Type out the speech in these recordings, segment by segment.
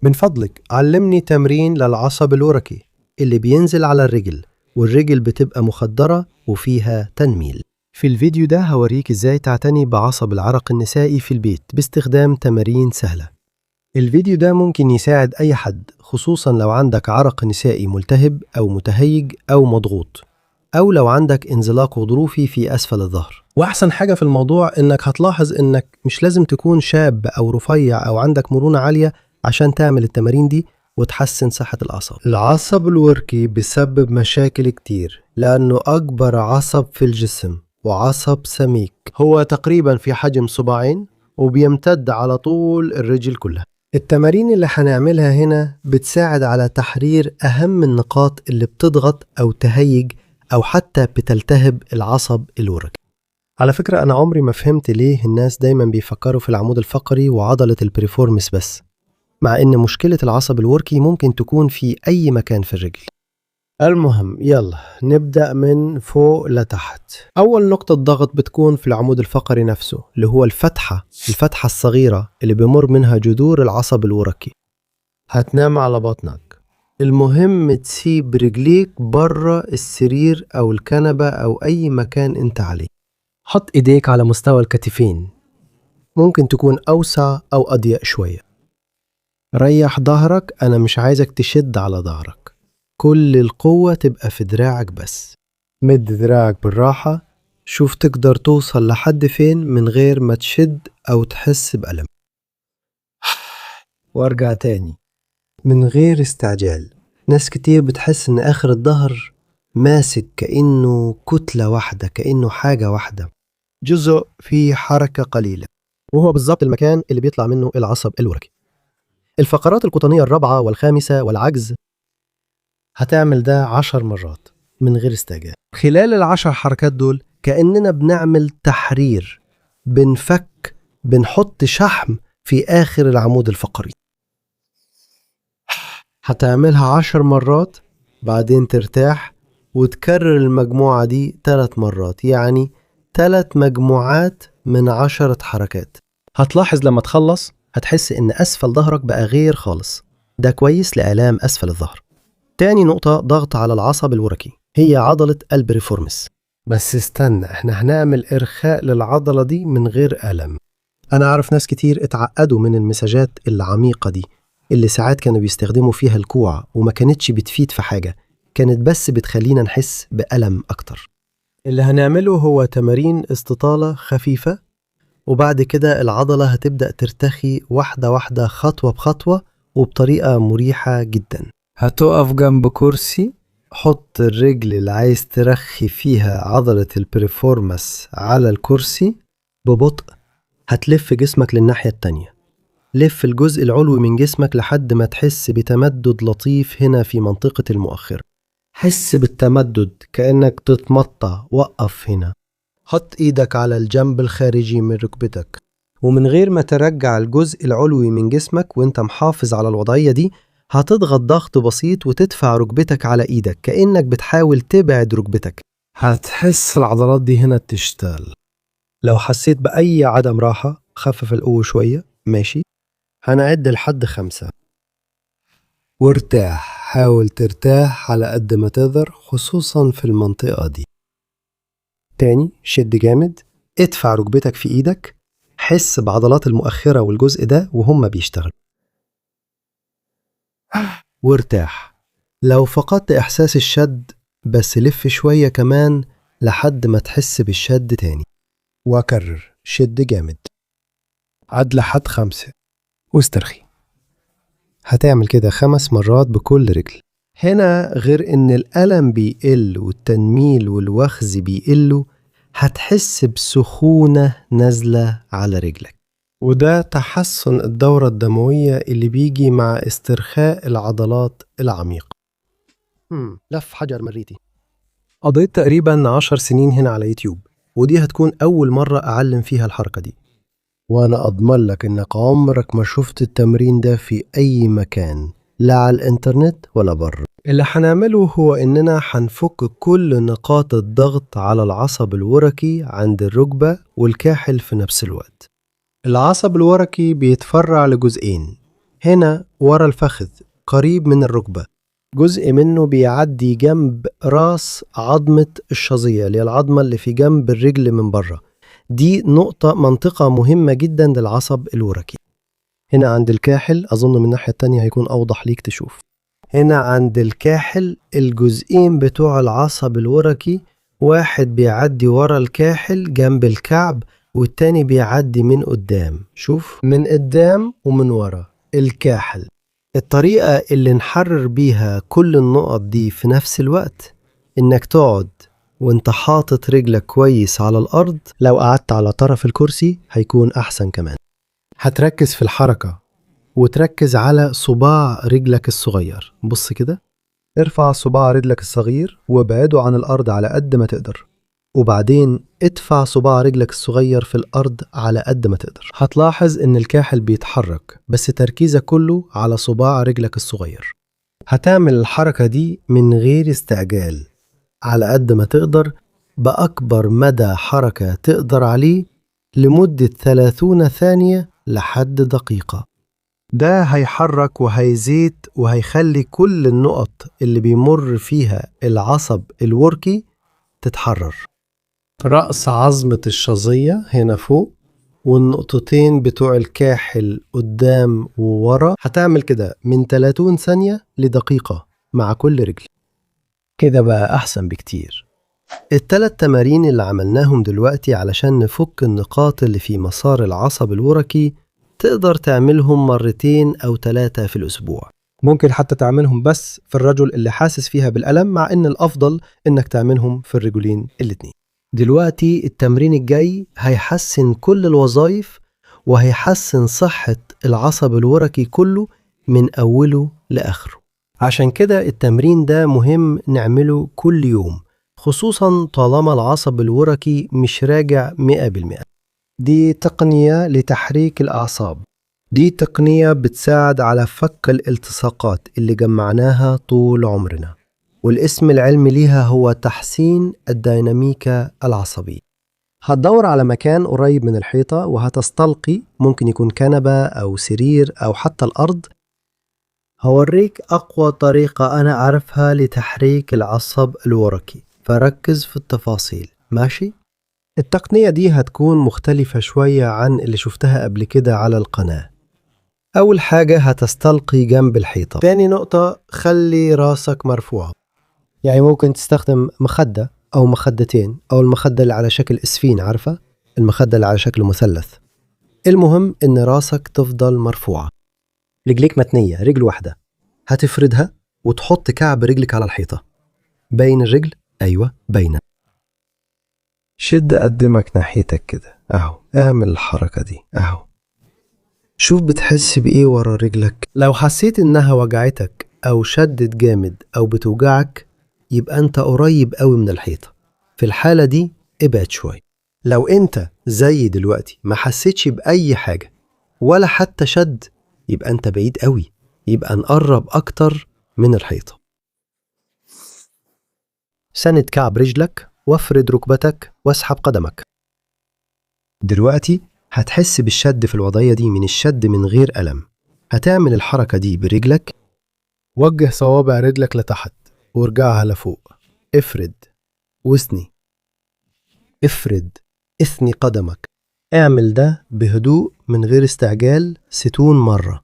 من فضلك علمني تمرين للعصب الوركي اللي بينزل على الرجل والرجل بتبقى مخدرة وفيها تنميل. في الفيديو ده هوريك ازاي تعتني بعصب العرق النسائي في البيت باستخدام تمارين سهلة. الفيديو ده ممكن يساعد أي حد، خصوصا لو عندك عرق نسائي ملتهب أو متهيج أو مضغوط، أو لو عندك انزلاق غضروفي في أسفل الظهر. وأحسن حاجة في الموضوع إنك هتلاحظ إنك مش لازم تكون شاب أو رفيع أو عندك مرونة عالية عشان تعمل التمارين دي وتحسن صحة الأعصاب. العصب الوركي بيسبب مشاكل كتير لأنه أكبر عصب في الجسم وعصب سميك، هو تقريبا في حجم صباعين وبيمتد على طول الرجل كلها. التمارين اللي هنعملها هنا بتساعد على تحرير أهم النقاط اللي بتضغط أو تهيج أو حتى بتلتهب العصب الوركي. على فكرة أنا عمري ما فهمت ليه الناس دايما بيفكروا في العمود الفقري وعضلة ال piriformis بس، مع إن مشكلة العصب الوركي ممكن تكون في أي مكان في الرجل. المهم يلا نبدأ من فوق لتحت. أول نقطة ضغط بتكون في العمود الفقري نفسه، اللي هو الفتحة الصغيرة اللي بيمر منها جذور العصب الوركي. هتنام على بطنك. المهم تسيب رجليك بره السرير أو الكنبة أو أي مكان أنت عليه. حط إيديك على مستوى الكتفين، ممكن تكون أوسع أو أضيق شوية. ريح ظهرك، أنا مش عايزك تشد على ظهرك، كل القوة تبقى في دراعك بس. مد دراعك بالراحة، شوف تقدر توصل لحد فين من غير ما تشد أو تحس بألم. وارجع تاني من غير استعجال. ناس كتير بتحس إن آخر الظهر ماسك كأنه كتلة واحدة، كأنه حاجة واحدة، جزء فيه حركة قليلة، وهو بالظبط المكان اللي بيطلع منه العصب الوركي. الفقرات القطنية الرابعة والخامسة والعجز. هتعمل ده 10 مرات من غير استعجال. خلال ال10 حركات دول كأننا بنعمل تحرير، بنفك، بنحط شحم في آخر العمود الفقري. هتعملها 10 مرات، بعدين ترتاح وتكرر المجموعة دي 3 مرات، يعني 3 مجموعات من 10 حركات. هتلاحظ لما تخلص هتحس إن أسفل ظهرك بقى غير خالص. ده كويس لآلام أسفل الظهر. تاني نقطة ضغط على العصب الوركي هي عضلة ال piriformis. بس استنى، احنا هنعمل إرخاء للعضلة دي من غير ألم. أنا أعرف ناس كتير اتعقدوا من المساجات العميقة دي اللي ساعات كانوا بيستخدموا فيها الكوع وما كانتش بتفيد في حاجة، كانت بس بتخلينا نحس بألم أكتر. اللي هنعمله هو تمارين استطالة خفيفة، وبعد كده العضلة هتبدأ ترتخي واحدة واحدة، خطوة بخطوة، وبطريقة مريحة جدا. هتقف جنب كرسي، حط الرجل اللي عايز ترخي فيها عضلة ال piriformis على الكرسي. ببطء هتلف جسمك للناحية التانية. لف الجزء العلوي من جسمك لحد ما تحس بتمدد لطيف هنا في منطقة المؤخرة. حس بالتمدد كأنك تتمطى. وقف هنا، حط ايدك على الجنب الخارجي من ركبتك، ومن غير ما ترجع الجزء العلوي من جسمك وانت محافظ على الوضعية دي، هتضغط ضغط بسيط وتدفع ركبتك على ايدك كأنك بتحاول تبعد ركبتك. هتحس العضلات دي هنا تشتغل. لو حسيت بأي عدم راحة خفف القوة شوية، ماشي؟ هنعد لحد 5 وارتاح. حاول ترتاح على قد ما تقدر، خصوصا في المنطقة دي. تاني، شد جامد، ادفع ركبتك في ايدك، حس بعضلات المؤخرة والجزء ده وهم بيشتغلوا. وارتاح. لو فقدت إحساس الشد بس لف شوية كمان لحد ما تحس بالشد تاني، وكرر، شد جامد، عد لحد 5 واسترخي. هتعمل كده 5 مرات بكل رجل. هنا غير إن الألم بيقل والتنميل والوخز بيقلوا، هتحس بسخونة نازلة على رجلك، وده تحسن الدورة الدموية اللي بيجي مع استرخاء العضلات العميقة. لف حجر مريتي. قضيت تقريبا 10 سنين هنا على يوتيوب، ودي هتكون أول مرة أعلم فيها الحركة دي. وأنا أضمن لك إنك عمرك ما شفت التمرين ده في أي مكان، لا على الإنترنت ولا بره. اللي هنعمله هو إننا هنفك كل نقاط الضغط على العصب الوركي عند الركبة والكاحل في نفس الوقت. العصب الوركي بيتفرع لجزئين، هنا ورا الفخذ قريب من الركبة، جزء منه بيعدي جنب راس عظمة الشظية اللي هي العظمة اللي في جنب الرجل من بره. دي نقطة منطقة مهمة جدا للعصب الوركي. هنا عند الكاحل، أظن من الناحية التانية هيكون أوضح ليك تشوف. هنا عند الكاحل الجزئين بتوع العصب الوركي، واحد بيعدي ورا الكاحل جنب الكعب، والتاني بيعدي من قدام. شوف، من قدام ومن ورا الكاحل. الطريقة اللي نحرر بيها كل النقط دي في نفس الوقت إنك تقعد وانت حاطط رجلك كويس على الأرض. لو قعدت على طرف الكرسي هيكون أحسن كمان. هتركز في الحركة وتركز على صباع رجلك الصغير. بص كده، ارفع صباع رجلك الصغير وابعده عن الأرض على قد ما تقدر، وبعدين ادفع صباع رجلك الصغير في الأرض على قد ما تقدر. هتلاحظ إن الكاحل بيتحرك، بس تركيزك كله على صباع رجلك الصغير. هتعمل الحركة دي من غير استعجال، على قد ما تقدر، بأكبر مدى حركة تقدر عليه، لمدة 30 ثانية لحد دقيقة. ده هيحرك وهيزيد وهيخلي كل النقط اللي بيمر فيها العصب الوركي تتحرر. رأس عظمة الشظية هنا فوق، والنقطتين بتوع الكاحل قدام وورا. هتعمل كده من 30 ثانية لدقيقة مع كل رجل. كده بقى أحسن بكتير. التلات تمارين اللي عملناهم دلوقتي علشان نفك النقاط اللي في مسار العصب الوركي تقدر تعملهم 2 أو 3 في الأسبوع. ممكن حتى تعملهم بس في الرجل اللي حاسس فيها بالألم، مع إن الأفضل إنك تعملهم في الرجلين الاتنين. دلوقتي التمرين الجاي هيحسن كل الوظائف وهيحسن صحة العصب الوركي كله من أوله لآخره. عشان كده التمرين ده مهم نعمله كل يوم، خصوصا طالما العصب الوركي مش راجع 100%. دي تقنية لتحريك الأعصاب. دي تقنية بتساعد على فك الالتصاقات اللي جمعناها طول عمرنا، والاسم العلمي ليها هو تحسين الديناميكا العصبية. هتدور على مكان قريب من الحيطة وهتستلقي، ممكن يكون كنبة أو سرير أو حتى الأرض. هوريك أقوى طريقة أنا أعرفها لتحريك العصب الوركي، فركز في التفاصيل، ماشي؟ التقنية دي هتكون مختلفة شوية عن اللي شفتها قبل كده على القناة. أول حاجة هتستلقي جنب الحيطة. تاني نقطة، خلي راسك مرفوعة، يعني ممكن تستخدم مخدة أو مخدتين، أو المخدة اللي على شكل إسفين، عارفة؟ المخدة اللي على شكل مثلث. المهم إن راسك تفضل مرفوعة. رجليك متنية، رجل واحدة هتفردها وتحط كعب رجلك على الحيطة. باين الرجل؟ أيوة باينة. شد قدمك ناحيتك كده أهو، اعمل الحركة دي أهو. شوف بتحس بإيه ورا رجلك. لو حسيت إنها وجعتك أو شدت جامد أو بتوجعك، يبقى أنت قريب قوي من الحيطة. في الحالة دي ابعد شوية. لو أنت زي دلوقتي ما حسيتش بأي حاجة ولا حتى شد، يبقى أنت بعيد قوي، يبقى نقرب أكتر من الحيطة. سند كعب رجلك وافرد ركبتك واسحب قدمك. دلوقتي هتحس بالشد في الوضعية دي، من الشد من غير ألم. هتعمل الحركة دي برجلك. وجه صوابع رجلك لتحت وارجعها لفوق. افرد وثني، افرد اثني قدمك. اعمل ده بهدوء من غير استعجال 60 مرة.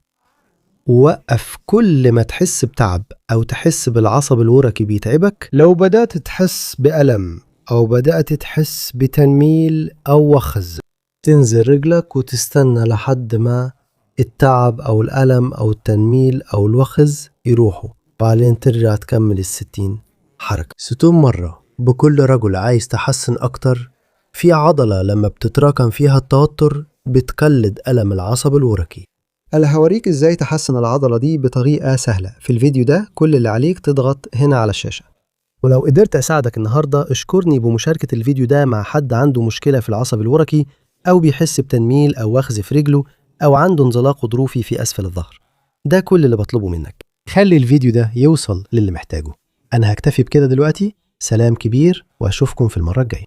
ووقف كل ما تحس بتعب أو تحس بالعصب الوركي بيتعبك. لو بدأت تحس بألم أو بدأت تحس بتنميل أو وخز، تنزل رجلك وتستنى لحد ما التعب أو الألم أو التنميل أو الوخز يروحوا، بعدين ترجع تكمل 60 حركة. 60 مرة بكل رجل. عايز تحسن أكتر؟ في عضلة لما بتتراكم فيها التوتر بتقلد ألم العصب الوركي. أنا هوريك إزاي تحسن العضلة دي بطريقة سهلة في الفيديو ده. كل اللي عليك تضغط هنا على الشاشة. ولو قدرت أساعدك النهاردة اشكرني بمشاركة الفيديو ده مع حد عنده مشكلة في العصب الوركي، أو بيحس بتنميل أو وخز في رجله، أو عنده انزلاق غضروفي في أسفل الظهر. ده كل اللي بطلبه منك. خلي الفيديو ده يوصل للي محتاجه. أنا هكتفي بكده دلوقتي. سلام كبير وأشوفكم في المرة الجاية.